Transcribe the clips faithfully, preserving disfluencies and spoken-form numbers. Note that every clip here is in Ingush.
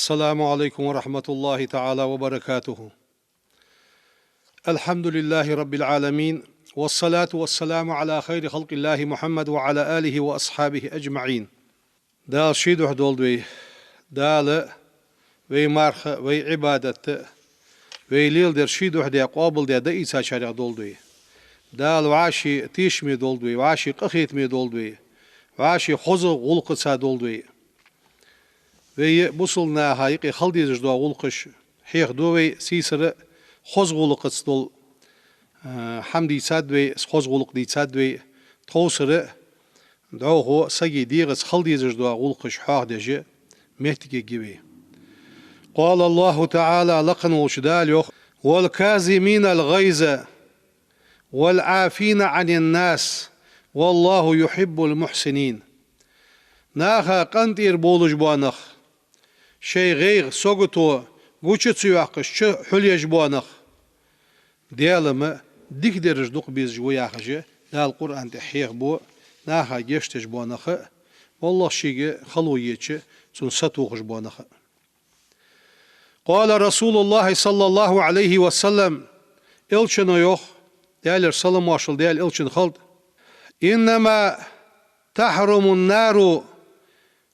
السلام عليكم ورحمة الله تعالى وبركاته. الحمد لله رب العالمين، والصلاة والسلام على خير خلق الله محمد وعلى آله وأصحابه أجمعين. Дала ший духьа долда вай. Дала вай марха, вай Ӏибадат, вай леладер ший духьа де, къоабал де, дӀаийцачарех долда вай. Дала вӀаший тешаме долда вай, вӀаший къахетаме долда вай, вӀаший хоза гӀулакхаца долда вай. Вай бусалба наха юкъе хила дезаш дола гӀулакхаш хьехаду вай, сийсара хоза гӀулакхаца дола, а, хӀама дийцад вай, хоза гӀулакх дийцад вай, тховсара дӀахо сага дегӀаца хила дезаш дола гӀулакхаш хьоахадеш моттиг ергья вай. قال الله تعالى, лакха волча Дала йоах: والكاظمين الغيظ والعافين عن الناس والله يحب المحسنين. Наха къинтӀера болаш бола нах, шоай гӀайгӀа, сагото гуча ца йоаккхаш, чу хьулъеш бола нах, Даьла-м дикадераш дукха безаш ва яхаш, Дала Къуръан тӀа хьехабу, наха гешт деш бола нах а, моллагӀа шийга хало еча, цунна сатохаш бола нах а. قال رسول الله صلى الله عليه وسلم, Элчано йоах, Даьлера салам-моаршал Даьла Элчанна хилда: إنما تحرم النار,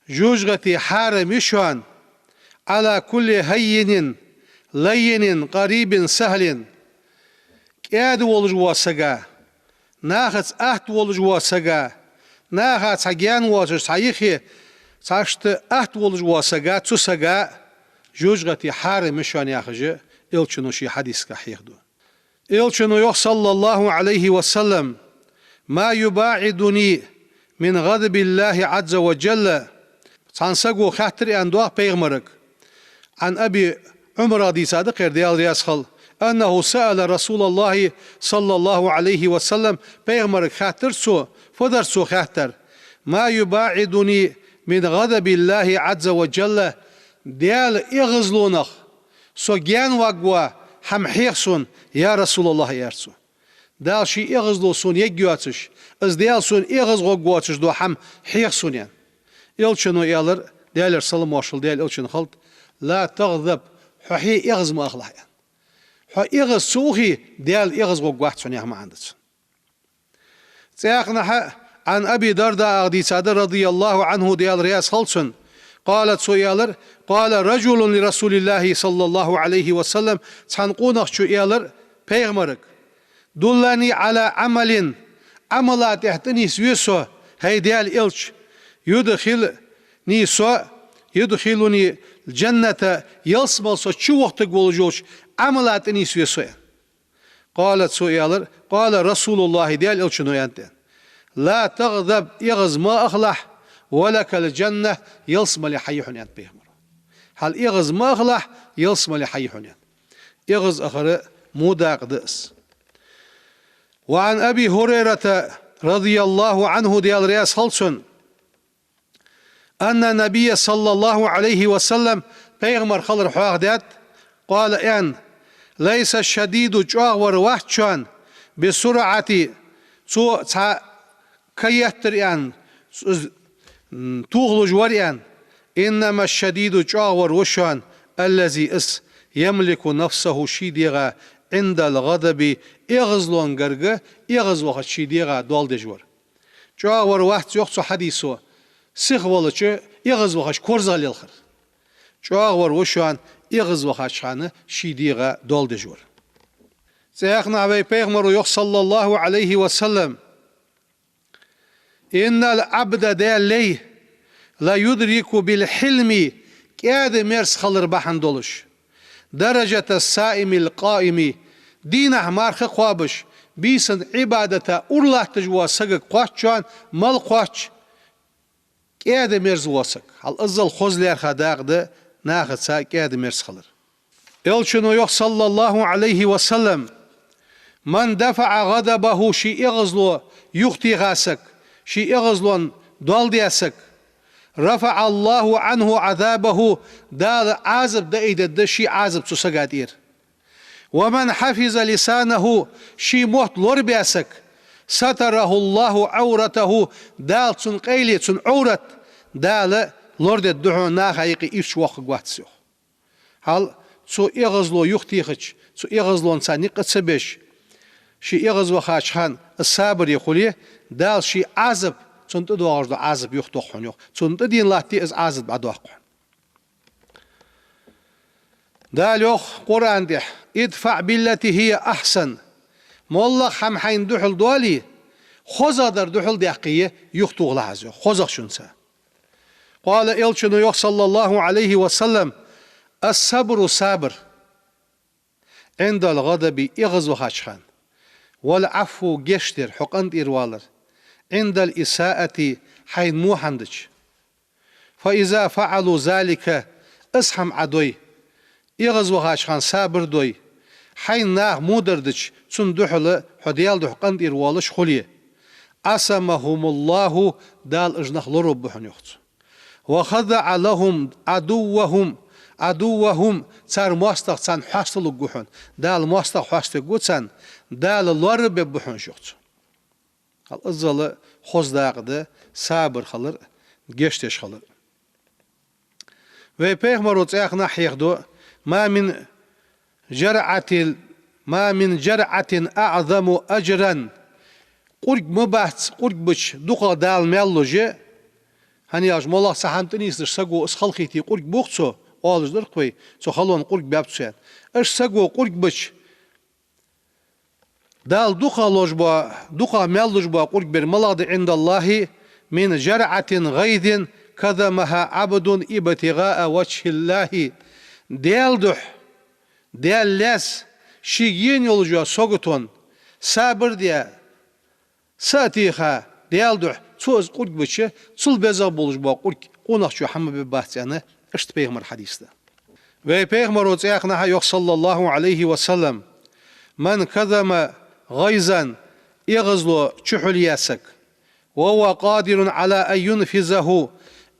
жожагӀате хьарам я шоана, على كل هين لين قريب سهل, кӀаьда волаш вола сага, нахаца атта волаш вола сага, наха цхьа гаьна воацаш, цхьа юхе, цхьа иштта атта волаш вола сага, цу сага жожагӀате хьарам я шоана яхаш, Элчано ший хьадисага хьехаду. Элчано йоах, صلى الله عليه وسلم: ما يباعدني من غضب الله عز وجل. Цхьан саго хаьттар аьнна доагӀа пайхамарага. عن أبي عمر, дийцад кхера, Даьла раьза хилва, أنه سأل رسول الله صلى الله عليه وسلم, пайхамарага хаьттар цо, фу дар цо хаьттар: ما يباعدني من غضب الله عز وجل, Даьла эгӀазлонах со гаьна варгвола хӀама хьеха сона, я Расулаллахӏ, аьлар цо. Дала ший эгӀазло сона ергйоацаш, из Даьла сона эгӀазгӀоргвоацаш дола хӀама хьеха сона, аьнна. Элчано аьлар, Даьлера салам-моаршал Даьла Элчанна хилда: لا تغضب, хьо хье эгӀаз ма ахалахь, аьнна. Хьо эгӀаз ца ухе, Даьла эгӀазгӀоргвац хьона, яха маӀан да цун. ЦӀаькханахьа عن أبي الدرداء, дийцад, رضي الله عنه, Даьла раьза хилва цунна, قال, цо аьлар: قال رجل لرسول الله صلى الله عليه وسلم, цхьан къонахчо аьлар пайхамарага: دلني على عمل, Ӏамала тӀа тӀанийсве со, хӀай Даьла Элча, يدخلني со, يدخلني الجنة, ялсмала со чувохийтаргволаш йолча Ӏамала тӀанийсве со, аьнна. قال, цо аьлар, قال رسول الله, Даьла Элчано аьннад: لا تغضب, эгӀаз ма ахалахь, ولك الجنة, ялсмале хьа я хьона, аьннад пайхамаро. Хьал эгӀаз ма ахалахь, ялсмале хьа я хьона, аьнна. ЭгӀаз ахар во дакъа да из. وعن أبي هريرة رضي الله عنه, Даьла раьза хилва цунна, أن النبي صلى الله عليه وسلم, пайхамар хилар хьоахадаьд, قال, аьнна: ليس الشديد, чӀоагӀвар вац шоана, بالصرعة, цо цхьа ка еттар аьнна, из, м, тохалуш вар аьнна. إنما الشديد, чӀоагӀвар ва шоана, الذي, из, يملك نفسه, ший дегӀа, عند الغضب, эгӀазлонна гарга, эгӀазвахача ший дегӀа доал деш вар. ЧӀоагӀвар вац, йоах цу хьадисо, сиха велча эгӀазвахача корзагӀа лелхар. ЧӀоагӀвар ва шоана эгӀазвахача хана ший дегӀа доал деш вар. ЦӀаькханахьа вай пайхамаро йоах, صلى الله عليه وسلم: إن العبد, Даьла лай, ليدرك بالحلم, кӀаьда-мерза хилар бахьан долаш, درجة الصائم القائم, дийнахьа марха кхоабаш, бийсан Ӏибадата ура латташ вола сагага кхоач шоана, мала кхоач, кӀаьда-мерза вола саг. Хьал иззал хоза лаьрхӀа дакъа да нахаца кӀаьда-мерза хилар. Элчано йоах, صلى الله عليه وسلم: من دفع غضبه, ший эгӀазло юхатеха саг, ший эгӀазлонна доал де саг, رفع الله عنه عذابه, Дала Ӏазап дӀаайдергда ший Ӏазап цу сага тӀера. ومن حفظ لسانه, ший мотт лорабе саг, ستره الله عورته, Дала цун къайле, цун Ӏоврат Дала лорадергда хьона, наха юкъе ирча воаккхаргвац, йоах. Хьал цу эгӀазло юхатехача, цу эгӀазлонца никъ ца беш, ше эгӀазвахача хана из сабаре хуле, Дала ший Ӏазап, цунна тӀадоагӀаш дола Ӏазап юхатох хьона, йоах. Цунна тӀадена латте из Ӏазап дӀадоаккх хьона. Дала йоах Къуръан тӀа: «ادفع بالتي هي أحسن». МоллагӀа хӀама хьайна духьал доале, хозагӀдар духьал даьккхе, юхатохалахь из, йоах, хозагӀчунца. قال, Элчано йоах, صلى الله عليه وسلم: «الصبر», сабар, «عند الغضب», эгӀазвахача хана, «والعفو», гешт дар, хьо къинтӀера валар, «عند الإساءة», хьайна во хӀама дича. «فإذا فعلوا ذلك», из хӀама Ӏа дой, эгӀазвахача хана сабар дой, хьайна наха во дар дича, цунна духьала хьо Даьла духьа къинтӀера воалаш хуле, «عصمهم الله», Дала уж нах лоравергба хьона, йоах цо. «وخضع لهم عدوهم، عدوهم», цар моастагӀа царна хьоасталургва хьона. Дала моастагӀа хьоаставергва царна, Дала лоархӀаргбергба хьона уж, йоах цо. Хьал иззал хоза дакъа да сабар хилар, гешт деш хилар. Вай пайхамаро цхьаннахьа хьехаду: «ما من جرعة، ما من جرعة أعظم أجرا». КъургӀа ма бац, къургӀа бича дукхагӀа Дала маьл луш. ХӀана аьлча, моллагӀа цхьа хӀама тӀанийсдеш саго из халахете къургӀа боху цо, оалаш дар-кх вай, цу халонна къургӀа баьб цо аьнна. Иштта саго къургӀа бича, Дала дукхагӀа луш бола, дукхагӀа маьл луш бола къургӀа бар малагӀа да: «عند الله من جرعة غيظ كظمها عبد ابتغاء وجه الله». Даьла духьа, Даьла лаьца шийга ена йолча саготонна сабар даь, са а теха, Даьла духьа, цо из къургӀа бича, цул безагӀа болаш бола къургӀа къонахчо хӀама бергбац аьнна, иштта пайхамара хьадис да. Вай пайхамаро цхьаннахьа йоах, صلى الله عليه وسلم: «من كظم غيظا», эгӀазло чухьулъяь саг, «وهو قادر على أن ينفذه»,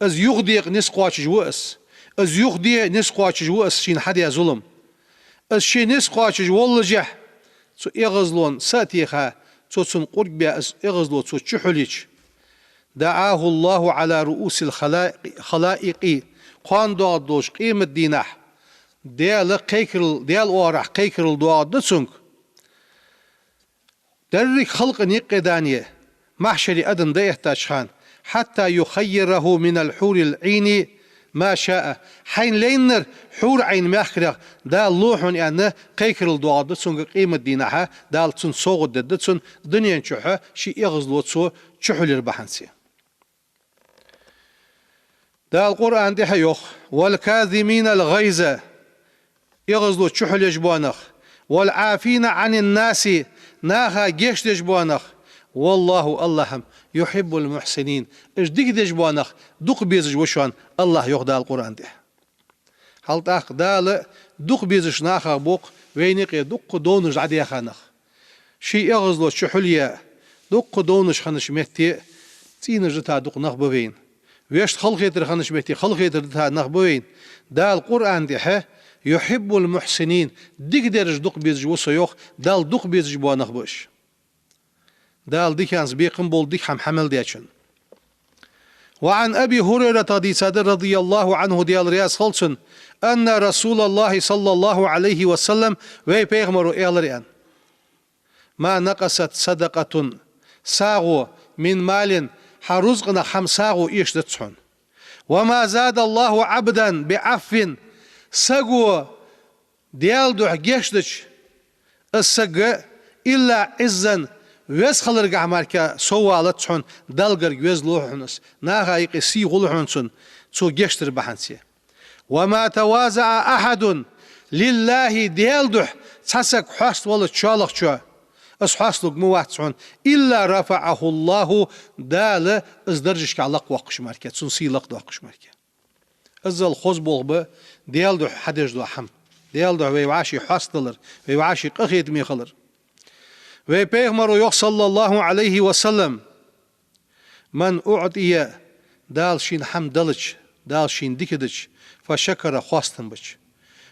из юхадекъа низ кхоачаш ва из, из юхаде низ кхоачаш ва из шийна хьадаь зулам. Из ше низ кхоачаш воллашехь, цу эгӀазлонна са а теха, цо цунна къургӀа баь, из эгӀазло цо чухьулйича, «دعاه الله على رؤوس الخلائق», кхоана доагӀаргдолча къематдийнахьа Даьла кхайкарал, Даьла оагӀорахьа кхайкарал доагӀаргда цунга. Деррига халкъа никъ а даьнна, махьшаре адам дӀаэттача хана, «حتى يخيره من الحور العين ما شاء». Хьайна лайнар хьур-Ӏайн мехкарех Дала лу хьона аьнна, кхайкарал доагӀаргда цунга къематдийнахьа, Дала цунна совгӀат дергда цунна, дунен чухьа ший эгӀазло цо чухьулъяр бахьанца. Дала Къуръан тӀа йоах: «والكاظمين الغيظ», эгӀазло чухьулъеш бола нах, «والعافين عن الناس», наха гешт деш бола нах, «والله», АллахӀ-м, «يحب المحسنين», уж дика деш бола нах дукха безаш ва шоана, АллахӀ йоах Дала Къуръан тӀа. Хьал тӀаккха Дала дукха безаш нахах боккху вайна юкъе дуккха довнаш дӀадаьха нах. Ший эгӀазло чухьулъяь, дуккха довнаш хиннача метте цӀийнаш дита дукха нах ба вайна. Вешта халахетар хиннача метте халахетар дита нах ба вайна. Дала Къуръан тӀа: «يحب المحسنين», дика дераш дукха безаш ва Со, йоах, Дала дукха безаш бола нах ба уж. Дала диканца бекхам болба дика хӀама хьа мел дечоа. وعن أبي هريرة, дийцад, رضي الله عنه, Даьла раьза хилва цунна, أن رسول الله صلى الله عليه وسلم, вай пайхамаро аьлар аьнна: «ما نقصت صدقة», сагӀо, «من مال», хьа рузкъанах хӀама сагӀо эшадац хьона. «وما زاد الله عبدا بعفو», саго Даьла духьа гешт дича, из саг, «إلا عزا», веза хиларгахьа мара совалац хьона, Далла гарга веза лу хьона из, наха юкъе сий хул хьона цунна, цо гешт дар бахьанца. «وما تواضع أحد لله», Даьла духьа цхьа саг хьоаставалац шоллагӀчоа, из хьоасталург ма вац хьона, «إلا رفعه الله», Дала из даржашка лакхвоаккхаш мара, цун сий лакхдоаккхаш мара. Иззал хоза болх ба Даьла духьа хьадеш дола хӀама. Даьла духьа вай вӀаши хьоастадалар, вай вӀаши къахетаме хилар. Вай пайхамаро йоах, صلى الله عليه وسلم: «من أعطي», Дала шийна хӀама делча, Дала шийна дика дича, «فشكر», хоастам бича,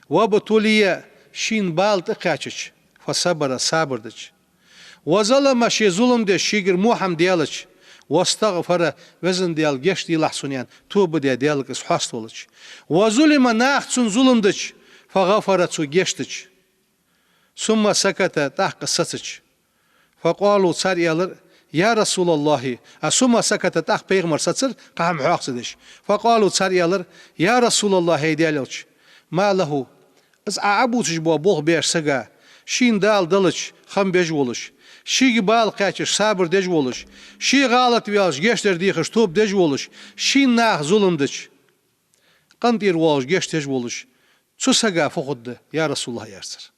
«وابتلي», шийна бала тӀакхаьчача, «فصبر», сабар дича, «وظلم», ше зулам деш, шийгара во хӀама делча, «واستغفر», Везан Даьла, гешт делахь сона аьнна, тоба даь, Даьлага из хьоаставалча, «وظلم», наха цунна зулам дича, فغفر цо гешт дича, ثم سكت тӀаккха сецача. فقالوا цар аьлар: يا رسول الله, а, ثم سكت тӀаккха пайхамар сецар, кхы хӀама хьоахаца деш. فقالوا цар аьлар: يا رسول الله, хӀай Даьла элча, ما له, из Ӏа Ӏобувцаш бола болх беш сага, шийна Дала далча хам беш волаш, шийга бала кхаьчача сабар деш волаш, ше гӀалат ваьлча гешт дар дехаш тоба деш волаш, шийна наха зулам дича къинтӀера воалаш гешт деш волаш, цу сага фу хургда, я Расулаллахь, аьлар цар.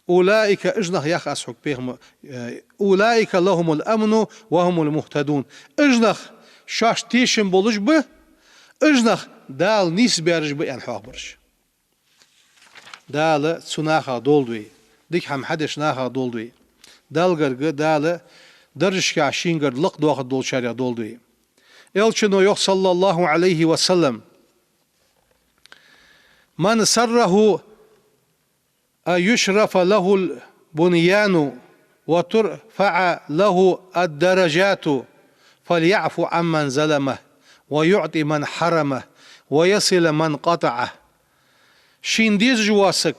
أولئك, уж нах, яхар аз хьога, пайхамар, э, أولئك لهم الأمن وهم المهتدون. Уж нах, шоашта тешам болаш ба, уж нах Дала нийсбаьраш ба аьнна хьоахабараш. Дала цу нахах долда вай, дика хӀама хьадеш нахах долда вай. Далла гарга Дала даржашка шийгара лакхдоахаргдолчарех долда вай. Элчано йоах, صلى الله عليه وسلم: من سره أن يشرف له البنيان وترفع له الدرجات فليعف عمن ظلمه ويعط من حرمه ويصل من قطعه. Шийна дезаш вола саг,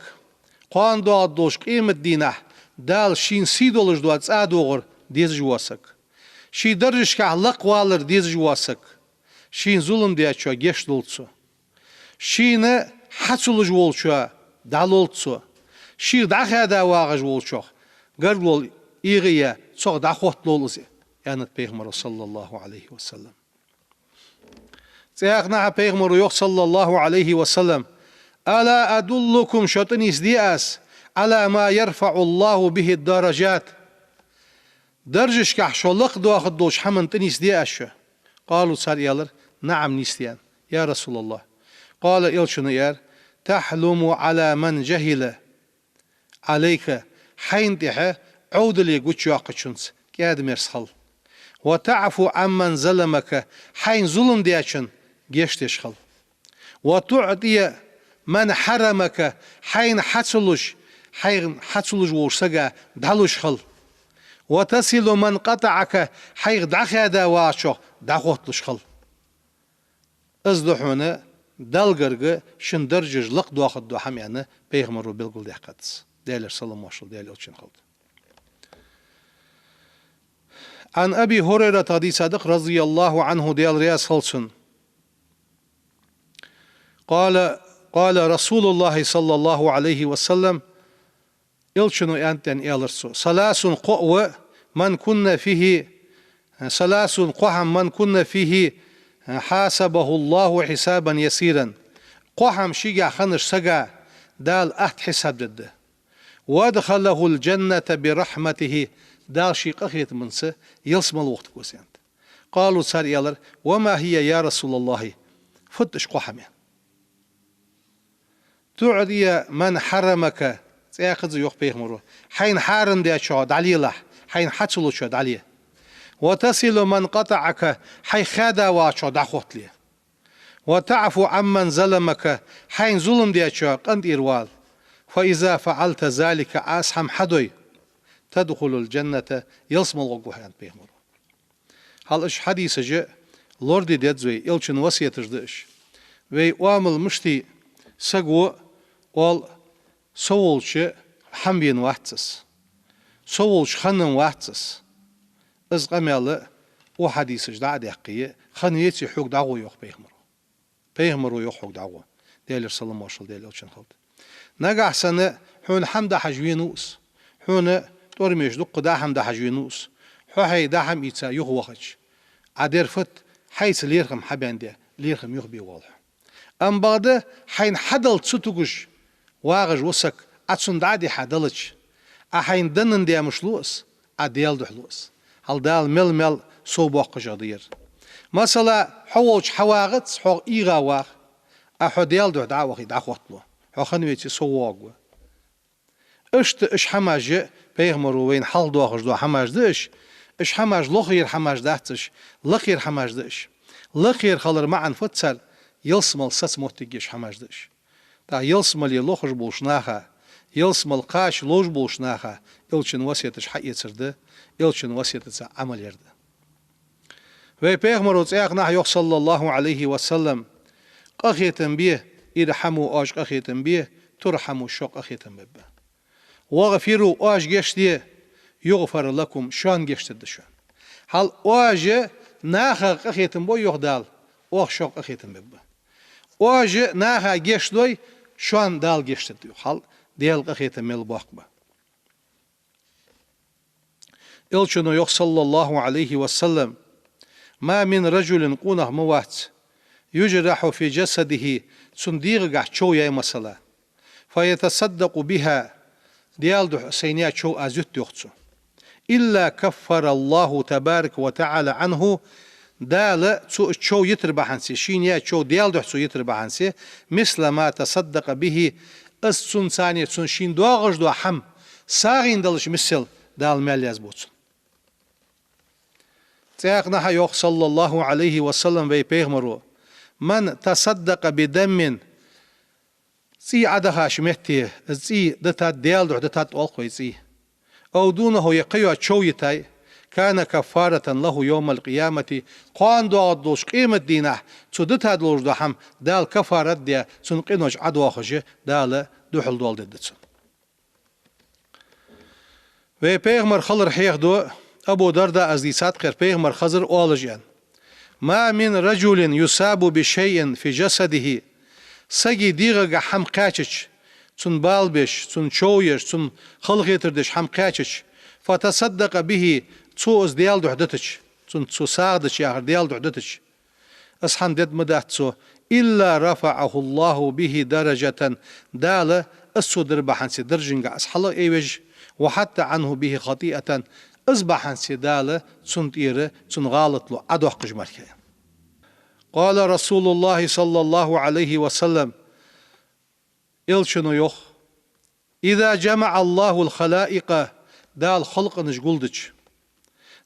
кхоана доагӀаргдолча къематдийнахьа Дала шийна сий долаш дола цӀа догӀар дезаш вола саг, ший даржашка лакхвалар дезаш вола саг, шийна зулам даьчоа гешт долда цо. Шийна хьа ца луш волчоа дӀалолда цо. Шийх дӀахаьда вагӀаш волчох гаргало эгӀаяь, цох дӀахотталолда из, аьннад пайхамаро, صلى الله عليه وسلم. ЦӀаькха а пайхамаро йоах, صلى الله عليه وسلم: ألا أدلكم, шо тӀанийсде аз, على ما يرفع الله به الدرجات. Даржашка шо лакхдоахаргдолча хӀаман тӀанийсде аз шо? قالوا цар аьлар: نعم, нийсде, я Расулаллахь. قال элчано аьлар: تحلم على من جهل عليك, хьайна тӀехьа Ӏовдале гучайоаккхачунца кӀаьда-мерза хила. وتعفو عمن ظلمك, хьайна зулам даьчунна гешт деш хила. وتعطي من حرمك, хьайна хьа ца луш, хьайна хьа ца луш волча сага дӀалуш хила. وتصل من قطعك, хьайх дӀахаьда вагӀачох дӀахотталуш хила. Из да хьона Далла гарга шун даржаш лакхдоахаргдола хӀама, аьнна, пайхамаро белгалдаьккхад из. Даьлера салам-моаршал Даьла элчанна хилда. عن أبي هريرة хьадис да, رضي الله عنه, Даьла раьза хилва цунна. قال، قال رسول الله صلى الله عليه وسلم, элчано аьннад, аьлар цо: ثلاث кхоъ ва, من كن فيه, ثلاث кхо хӀама, من كن فيه حاسبه الله حسابا يسيرا. Кхо хӀама шийгахь хиннача сага Дала атта хьисаб дергда. وأدخله الجنة برحمته, Дала ший къахетамца ялсмала вохийтаргва из, аьннад. قالوا цар аьлар: وما هي يا رسول الله؟ Фуд уж кхо хӀама? تعطي من حرمك, цӀаькха а йоах пайхамаро, хьайна хьарам даьчоа дӀалелахь, хьайна хьа ца лучоа дӀале. وتصل من قطعك, хьайх хаьда вагӀачох дӀахоттале. وتعفو عمن ظلمك, хьайна зулам даьчоа къинтӀера вала. فإذا فعلت ذلك, Ӏа из хӀама хьадой, تدخل الجنة, ялсмала гӀоргва хьо, аьннад пайхамаро. Хьал уж хьадисаш лораде деза вай, элчан васкеташ да уж. Вай оамал мишта я, саго оал: со волча хӀама вена вац аз, со волча хинна вац аз. Из къамаьл укх хьадисаша дӀа а даьккхе, хинна веце хьога дӀагӀо, йоах пайхамаро. Пайхамаро йоах хьога дӀагӀо, Даьлера салам-моаршал Даьла элчанна хилда. Нагахь санна хьона хӀама дахьаш вена ва из, хьона тӀормеш дукха даа хӀама дахьаш вена ва из, хьо хьай даа хӀама ийца юха вахача, Ӏа дер фуд, хьайца лерхӀам хьабаьнна де, лерхӀам юхабе воалл хьо. Амма бакъда хьайна хьадаллалца ца тугаш вагӀаш ва саг, Ӏа цунна дӀа а дихьа далча, Ӏа хьайна денна даа мишта лу из, Ӏа Даьла духьа лу из. Хьал Дала мел-мел совбоаккхаш да ер. Масала, хьо волча хьавагӀац, хьох эгӀа вагӀа, Ӏа хьо Даьла духьа дӀа а вахе, дӀахоттало, хьо хинна веце соввоагӀаргва. Иштта уж хӀамаш пайхамаро вайна хьалхадоахаш дола хӀамаш да уж, уж хӀамаш лохера хӀамаш дац уж, лакхера хӀамаш да уж. Лакхера хилара маӀан фуд цар? Ялсмала саца моттиг еш хӀамаш да уж. ТӀаккха ялсмале лохаш болча наха, ялсмала кхача ловш болча наха элчан васкеташ хьаэцар да, элчан васкетаца Ӏамал яр да. Вай пайхамаро цӀаькха а йоах, صلى الله عليه وسلم: къахетам бе, ارحموا, оаш къахетам бе, ترحموا, шо къахетам бергба. واغفروا, оаш гешт де, يغفر لكم, шоана гешт дергда шоана. Хьал оаш нахах къахетам бой, йоах Дала, оаха шоах къахетам бергба. Оаш наха гешт дой, шоана Дала гешт дергда, йоах. Хьал Даьла къахетам мел боккха ба. Элчано йоах, صلى الله عليه وسلم: ما من رجل, къонах ма вац, يجرح في جسده, цун дегӀагахь чов яьй, масала, فيتصدق بها, Даьла духьа сайна яь чов аз йита, йоах цо, إلا كفر الله تبارك وتعالى عنه, Дала цо чов йитар бахьанце, шийна яь чов Даьла духьа цо йитар бахьанце, مثل ما تصدق به, из цунца, цун шийна доагӀаш дола хӀама сагӀийна далаш мисел Дала маьл язбу цунна. ЦӀаькханахьа йоах, صلى الله عليه وسلم, вай пайхамаро: من تصدق بدم, цӀий Ӏодахача метте, из цӀий дитад, Даьла духьа дитад оалаш вай цӀий, أو دونه, е кхыйола чов йитай, كان كفارة له يوم القيامة, кхоана доагӀаргдолча къематдийнахьа цо дита долаш дола хӀама Дала каффарат а даь, цун къинош Ӏодоахаш, Дала духьал дола дергда цунна. Вай пайхамара хилар хьехаду, Абу Дардаъа из дийцад кхы, пайхамара хазар оалаш аьнна: ما من رجل يصاب بشيء في جسده, сага дегӀагахь хӀама кхаьчача, цунна бала беш, цунна чов еш, цунна халахетар деш хӀама кхаьчача, فتصدق به, цо из Даьла духьа дитача, цунна цо сагӀа дича яхар Даьла духьа дитача, из хӀама дергма дац цо, إلا رفعه الله به درجة, Дала из цо дир бахьанце даржангахь из хьалаайвеш, وحط عنه به خطيئة, из бахьанце Дала цунна тӀера цун гӀалатло Ӏодоаккхаш мара. قال رسول الله صلى الله عليه وسلم, Элчано йоах: إذا جمع الله الخلائق, Дала халкъаш гулдича,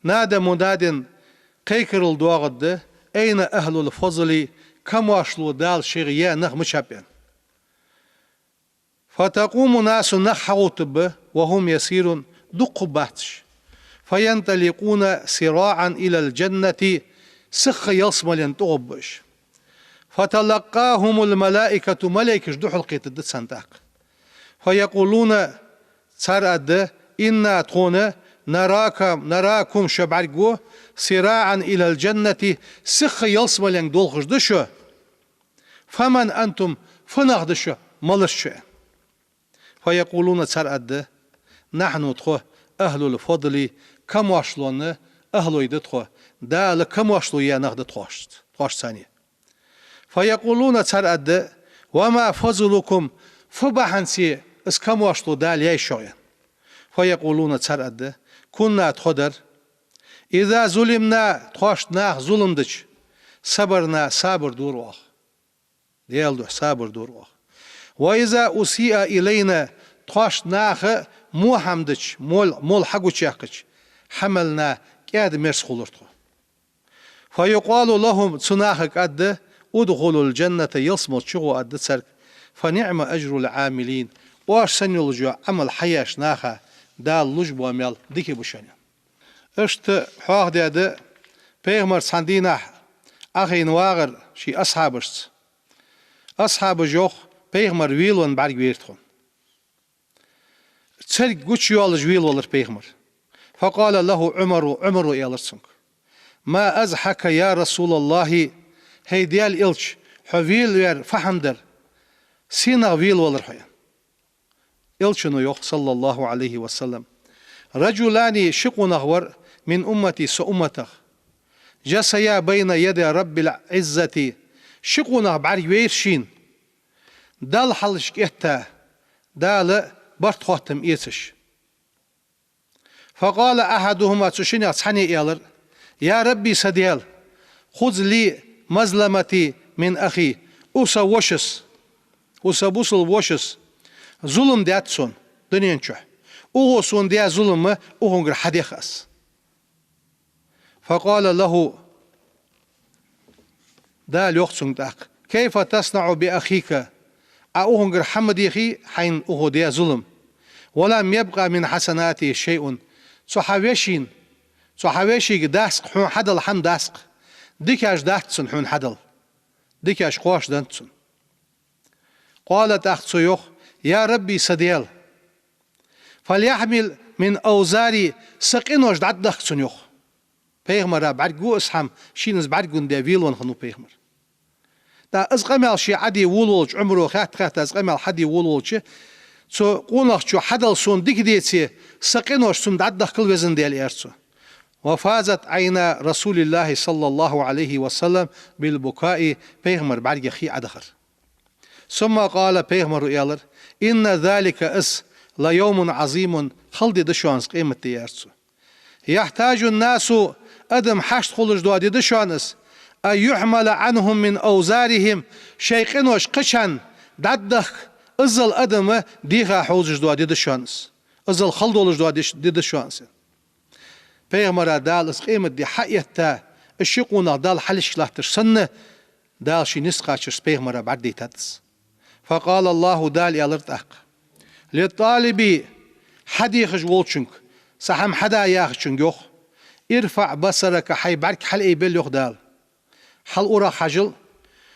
نادى مناد, кхайкарал доагӀаргда: أين أهل الفضل, камошло Дала шийга яь нах мичаб, аьнна. فتقوم ناس, нах хьагӀоттаргба, وهم يسيرون, дукха бац уж, فينطلقون سراعا إلى الجنة, сиха ялсмален тӀагӀоргба уж. فتلقاهم الملائكة, малейкаш духьалкхетаргда царна тӀаккха. فيقولون, цар аргда: إنا, тхона, نراك, نراكم, шо бӀаргагу, سراعا إلى الجنة, сиха ялсмаленга долхаш да шо. فمن أنتم, фу нах да шо, малаш шо, аьнна. فيقولون, цар аргда: نحن, тхо, أهل الفضل, камошлон ахӀлой да тхо, Дала камошло яь нах да тхоаш, тхоашца. فيقولون, цар аргда: وما فضلكم, фу бахьанце из камошло Дала яьй шуга, аьнна. فيقولون, цар аргда: كنا, тхо дар, إذا ظلمنا, тхоашта наха зулам дича, صبرنا, сабар дора оаха. Даьла духьа сабар дора оаха. وإذا أسيء إلينا, тхоашта наха во хӀама дича, мол, мол хьагучаяьккхача, حملنا, кӀаьда-мерза хулар тхо. فيقال لهم, цу нахага аргда: ادخلوا الجنة, ялсмала чугӀо, аргда царга. فنعم أجر العاملين, оаш санна йолаш йола Ӏамал хьаяьча наха Дала луш бола маьл дика ба шоана. Иштта хьоахадаьд, пайхамар цхьан дийнахьа Ӏохайна вагӀар ший асхьабашца. Асхьабаша йоах, пайхамар велавенна бӀаргавайра тхона. Царг гучайоалаш велавелар пайхамар. فقال له عمر, Ӏумара аьлар цунга: ما أضحك يا رسول الله, хӀай Даьла элча, хьо велавар фу хӀама дар, сенах велавелар хьо, аьнна. Элчано йоах, صلى الله عليه وسلم: رجلان, ши къонах вар, من أمتي, са умматах, جثيا بين يدي رب العزة, ши къонах бӀаргавайра шийна, Далла хьалхашка этта, Дала барт хоттам эцаш. فقال أحدهما, цу шиннех цхьанне аьлар: يا رب, са Даьла, خذ لي مظلمتي من أخي, укх са вошас, укх са бусалба вошас зулам даьд сона дунен чу, укхо сона даь зулам ма укхунгара хьадех аз. فقال له, Дала йоах цунга тӀаккха: كيف تصنع بأخيك, Ӏа укхунгара хӀама дехий, хьайна укхо даь зулам? ولم يبق من حسناته شيء, цу хьа вешийна, цу хьа вешийга дацкъа, хьона хьадала хӀама дацкъа, дикаш дац цунна хьона хьадала, дикаш кхоачашдаьннад цунна. قال, тӀаккха цо йоах: Я Рабби, са Даьла, فليحمل من أوزاري, са къинош дӀадахка цунна, йоах. Пайхамара бӀаргагу из хӀама, шийна из бӀаргагун де велавенна хиннав пайхамар. ТӀаккха из къамаьл ше Ӏодийша волавелча, Ӏумара хатта-хатта из къамаьл хьадийша волавелча, цу къонахчо хьадала сона дика деце, са къинош цунна дӀадахкал, везан Даьла, аьлар цо. وفاضت عينا رسول الله صلى الله عليه وسلم بالبكاء, пайхамара бӀаргех хий Ӏодахар. ثم قال, пайхамара аьлар: إن ذلك, из, ليوم عظيم, хала ди да шоана из, къематди, аьлар цо. يحتاج الناس, адам хьашт хулаш дола ди да шоана из, أن يحمل عنهم من أوزارهم, шоай къинош кхычарна дӀадахка, иззал адам дийха хьовзаш дола ди да шоана из, иззал хала долаш дола ди да шоана из. Пайхамара Дала из къематди хьаэтта, из ши къонах Далла хьалхашка латташ санна, Дала ший низ кхачарца пайхамара бӀаргадайтад из. فقال الله, Дала аьлар тӀаккха: للطالب, хьадехаш волчунга, цхьа хӀама хьада яхачунга, йоах: ارفع بصرك, хьай бӀарг хьалъайбел, йоах Дала. Хьалурах хьажал,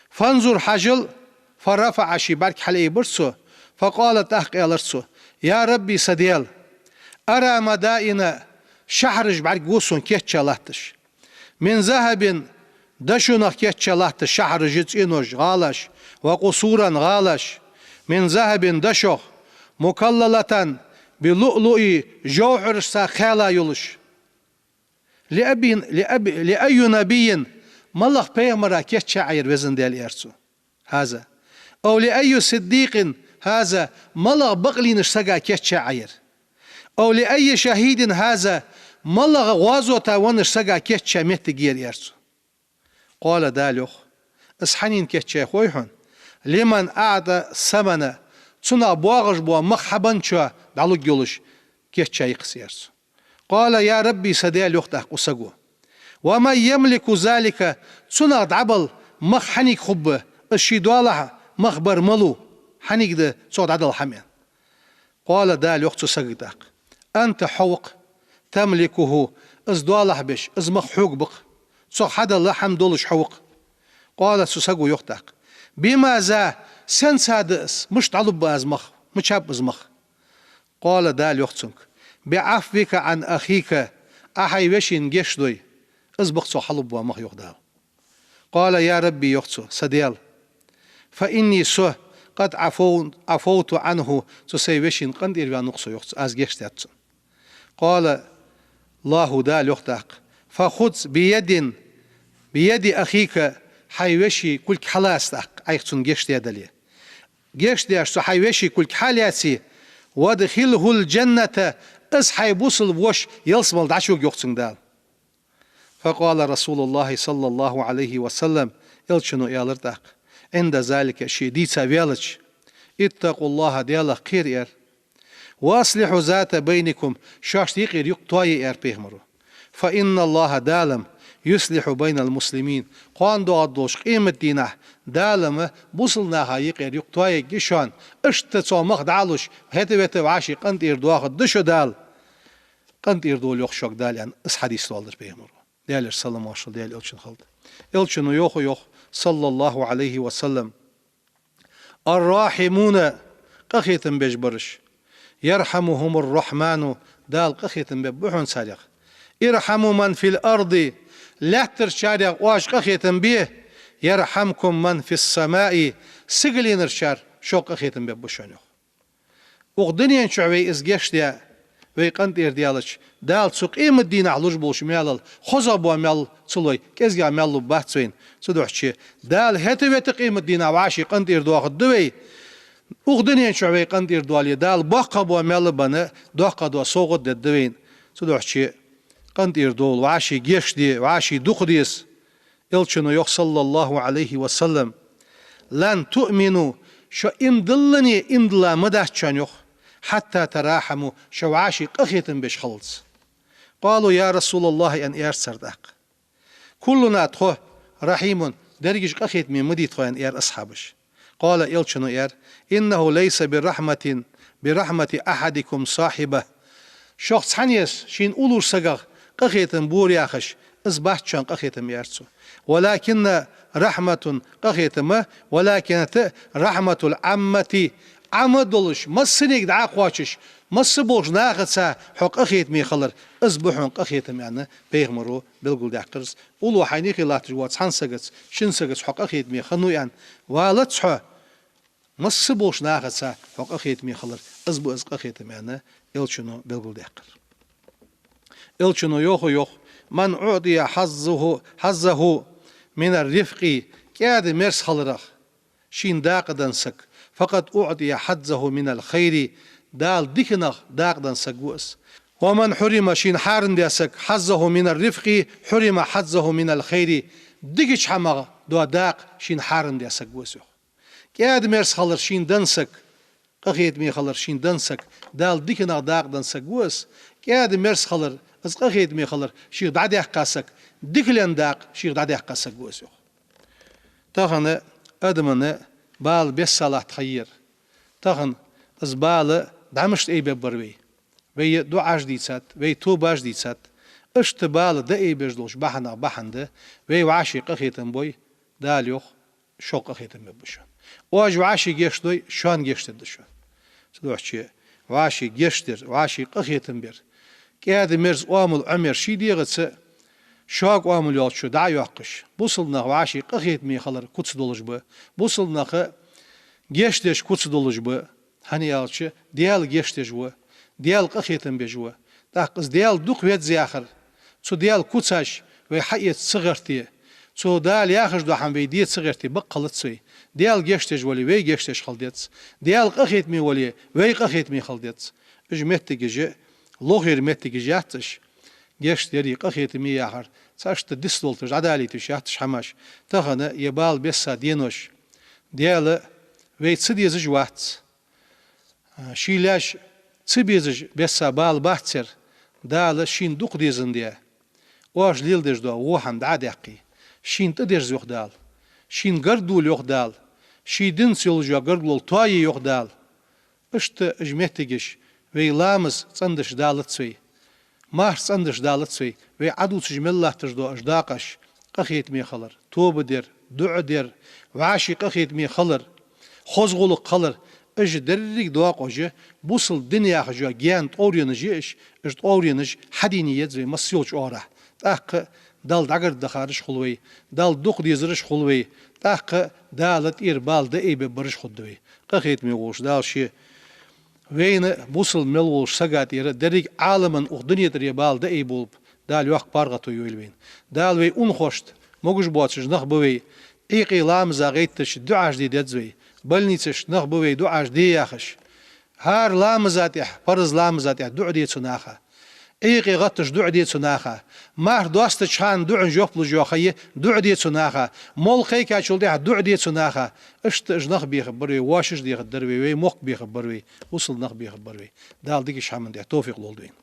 فانظر, хьажал, فرفع, ший бӀарг хьалъайбир цо, فقال, тӀаккха аьлар цо: يا ربي, са Даьла, أرى مدائن, шахьараш бӀаргагу сона кийчъя латташ, من ذهب, дошонех кийчъя латташ шахьараш, цӀенош, гӀалаш, وقصورا, гӀалаш, من ذهب, дошох, مكللة باللؤلؤ, жовхьарашца кхаьла йолаш. لأبي, لأبي, لأي نبي, малагӀча пайхамара кийчъя Ӏа ер, везан Даьла, аьлар цо, هذا؟ أو لأي صديق هذا, малагӀча бакълийннача сага кийчъя Ӏа ер? أو لأي شهيد هذا, малагӀча гӀазота веннача сага кийчъя моттиг ер, аьлар цо. قال, Дала йоах: из хьанна кийчъяьй хой хьона? لمن أعطى الثمن, цунах боагӀаш бола мах хьабенначоа дӀалургйолаш кийчъяьй-кх из, аьлар цо. قال: يا ربي, са Даьла, йоах тӀаккха укх саго, ومن يملك ذلك, цунах дӀабала мах хьанга хургба, из ший доалахьа мах бар малув, хьанга да цох дӀадала хӀама, аьнна. قال, Дала йоах цу сагага тӀаккха: أنت, хьо ва-кх, تملكه, из доалахьа беш, из мах хьога ба-кх, цох хьадала хӀама долаш хьо ва-кх. قال, цу саго йоах тӀаккха: بماذا, сенца да из, мишта дӀалургба аз мах, мичаб из мах? قال, Дала йоах цунга: بعفوك عن أخيك, Ӏа хьай вешийна гешт дой, из ба-кх цох хьалургбола мах, йоах Дала. قال, يا ربي, йоах цо, са Даьла, فإني, со, قد عفو-, عفوت عنه, цу сай вешийна къинтӀера ваьннав-кх со, йоах цо, аз гешт даьд цунна. قال الله, Дала йоах тӀаккха: فخذ بيد, بيد أخيك, хьай веший кулг хьалаца тӀаккха, Ӏайха цунна гешт даь дале. Гешт деш цу хьай веший кулг хьалаьце, وأدخله الجنة, из хьай бусалба воша ялсмала дӀачувига, йоах цунга Дала. فقال رسول الله صلى الله عليه وسلم, Элчано аьлар тӀаккха, عند ذلك, ше дийца ваьлча: اتقوا الله, Даьлах кхера, аьлар. وأصلحوا ذات بينكم, шоашта юкъера юкъ тоае, аьлар пайхамаро. فإن الله, Дала-м, يصلح بين المسلمين, кхоана доагӀаргдолча къематдийнахьа Дала-м бусалба наха юкъера юкъ тоаергья шоана, иштта цох мах дӀа а луш, хӀета-вета вӀаший къинтӀера доахаргда шо Дала. КъинтӀера довла, йоах, шуга Дала, аьнна, из хьадис доаладир пайхамаро. Даьлера салам-моаршал Даьла Элчана хилда. Элчано йоах, йоах, صلى الله عليه وسلم: الراحمون, къахетам беш бараш, يرحمهم الرحمن, Дала къахетам бергба хьона царех. ارحموا من في الأرض, лаьттарчарех оаш къахетам бе, يرحمكم من في السماء, сигаленарчар шух къахетам бергба шоана, йоах. Укх дунен чу вай из гешт даь, вай къинтӀера даьлча, Дала цу къематдийнахьа луш болча маьлал хозагӀа бола маьл ца лой, кӀезигагӀа маьл лургбац вайна. Цудухьа Дала хӀета-вета къематдийнахьа вӀаший къинтӀера доахаргда вай. Укх дунен чу вай къинтӀера доале, Дала боккхагӀа бола маьл а бенна, доккхагӀа дола совгӀат дергда вайна. Цудухьа къинтӀера довла, вӀаший гешт де, вӀаший дукха деза. Элчано йоах, صلى الله عليه وسلم: لن تؤمنوا, шо иман диллане иман дилла ма дац шоана, йоах, حتى تراحموا, шо вӀаший къахетам беш хиллалца. قالوا: يا رسول الله, аьнна, аьлар цар тӀаккха. كلنا, тхо, رحيم, дерригаш къахетаме ма дий тхо, аьнна, аьлар асхьабаша. قال, Элчано аьлар: إنه ليس برحمة, برحمة أحدكم صاحبه. Шух цхьаннеца шийна уллача сагах къахетам бора яхаш, из бац шоана къахетам, аьлар цо. ولكن رحمة, къахетам, ولكن, это, رحمة العامة, Ӏама долаш, массанега дӀакхоачаш, масса болча нахаца хьо къахетаме хилар, из ба хьона къахетам, аьнна, пайхамаро белгалдаьккхар из. Уллув хьайна юхе латташ вола цхьан сагаца, шин сагаца хьо къахетаме хиннав аьнна, валац хьо, масса болча нахаца хьо къахетаме хилар, из ба из къахетам, аьнна, Элчано белгалдаьккхар. Элчано йоах, йоах: «من أعطي حظه، حظه من الرفق», кӀаьда-мерза хиларах шийна дакъа денна саг, «فقد أعطي حظه من الخير», Дала диканах дакъа денна саг ва из. «ومن حرم», шийна хьарам даь саг, «حظه من الرفق حرم حظه من الخير», дикача хӀамах дола дакъа шийна хьарам даь саг ва из, йоах. КӀаьда-мерза хилар шийна денна саг, къахетаме хилар шийна денна саг, Дала диканах дакъа денна саг ва из. КӀаьда-мерза хилар, из къахетаме хилар шийх дӀадаьккха саг, дикален дакъа шийх дӀадаьккха саг ва из, йоах. Тахан адамана бала бесса латта ха яр. Тахан из бала дӀа мишта айбергбар вай? Вай дуӀаш дийцад, вай тобаш дийцад. Иштта бала дӀаайбеш долча бахьанех бахьан да вай вӀаший къахетам бой, Дала йоах: «Шох къахетам бергба шоана». Оаш вӀаший гешт дой, шоана гешт дергда шоана. Цудухьа вӀаший гешт дар, вӀаший къахетам бар, кӀаьда-мерза оамал Ӏомаяр ший дегӀаца, шога оамал йолчо дӀа а йоаккхаш, бусалба нах вӀаший къахетаме хилар куц долаш ба, бусалба нах гешт деш куц долаш ба. ХӀана аьлча, Даьла гешт деш ва, Даьла къахетам беш ва. ТӀаккха из Даьла дукха веза яхар, цу Даьла куцаш вай хьаэца ца гӀерте, цу Дала яхаш дола хӀама вай де ца гӀерте, бакъ хилац вай. Даьла гешт деш вале, вай гешт деш хила деза. Даьла къахетаме вале, вай къахетаме хила деза. Уж моттигаш, лохера моттигаш яц уж. Гешт дари къахетами яхар цхьа иштта дицдолаш, дӀадалийташ яц уж хӀамаш. Тахан ер бала бесса денош, Даьла вай ца дезаш вац. Ший лаьш ца безаш бесса бала бац ер, Дала шийна дукха дезандаь, оаш леладеш дола во хӀама дӀа а даьккхе, шийна тӀадерза, йоах Дала, шийна гаргадоле, йоах Дала, ший динца йолаш йола гаргало тоае, йоах Дала. Иштта уж моттигаш, вай ламаз цӀендеш далац вай, марха цӀендеш далац вай, вай Ӏодувцаш мел латташ дола уж дакъаш: къахетаме хилар, тоба дар, дуӀа дар, вӀаший къахетаме хилар, хоза гӀулакх хилар. Уж деррига дакъош бусалба ди яхаш йола гаьна тӀовренаш я уж, уж тӀовренаш хьадийна еза вай масса йолча оагӀорахьа. ТӀаккха Далла дӀагаргдахараш хул вай, Далла дукха дезараш хул вай, тӀаккха Дала тӀера бала дӀаайбергбараш хургда вай. Къахетаме волча Дала ше вайна, бусалба мел волча сага тӀера, деррига Ӏаламан укх дунен тӀера бала дӀаайболба, Дала йоккха паргӀато йойла вайна. Дала вай унахошта, могаш боацаш нах ба вай, Ӏуйкъе ламаза гӀайттача дуӀаш де деза вай, больницашка нах ба вай дуӀаш де яхаш. ХӀара ламаза тӀехьа, парз ламаза тӀехьа дуӀа де цу наха. Ӏуйкъе гӀатташ дуӀа де цу наха. Марха доастача хана дуӀан жоп луш йола ха я, дуӀа де цу наха. Молла кхайкачул тӀехьа дуӀа де цу наха. Иштта уж нах бехаргбар вай, воашаш дехаргдар вай, вай мохк бехаргбар вай, бусалба нах бехаргбар вай. Дала дикача хӀаман тӀехьа товфикъ лолда вайна.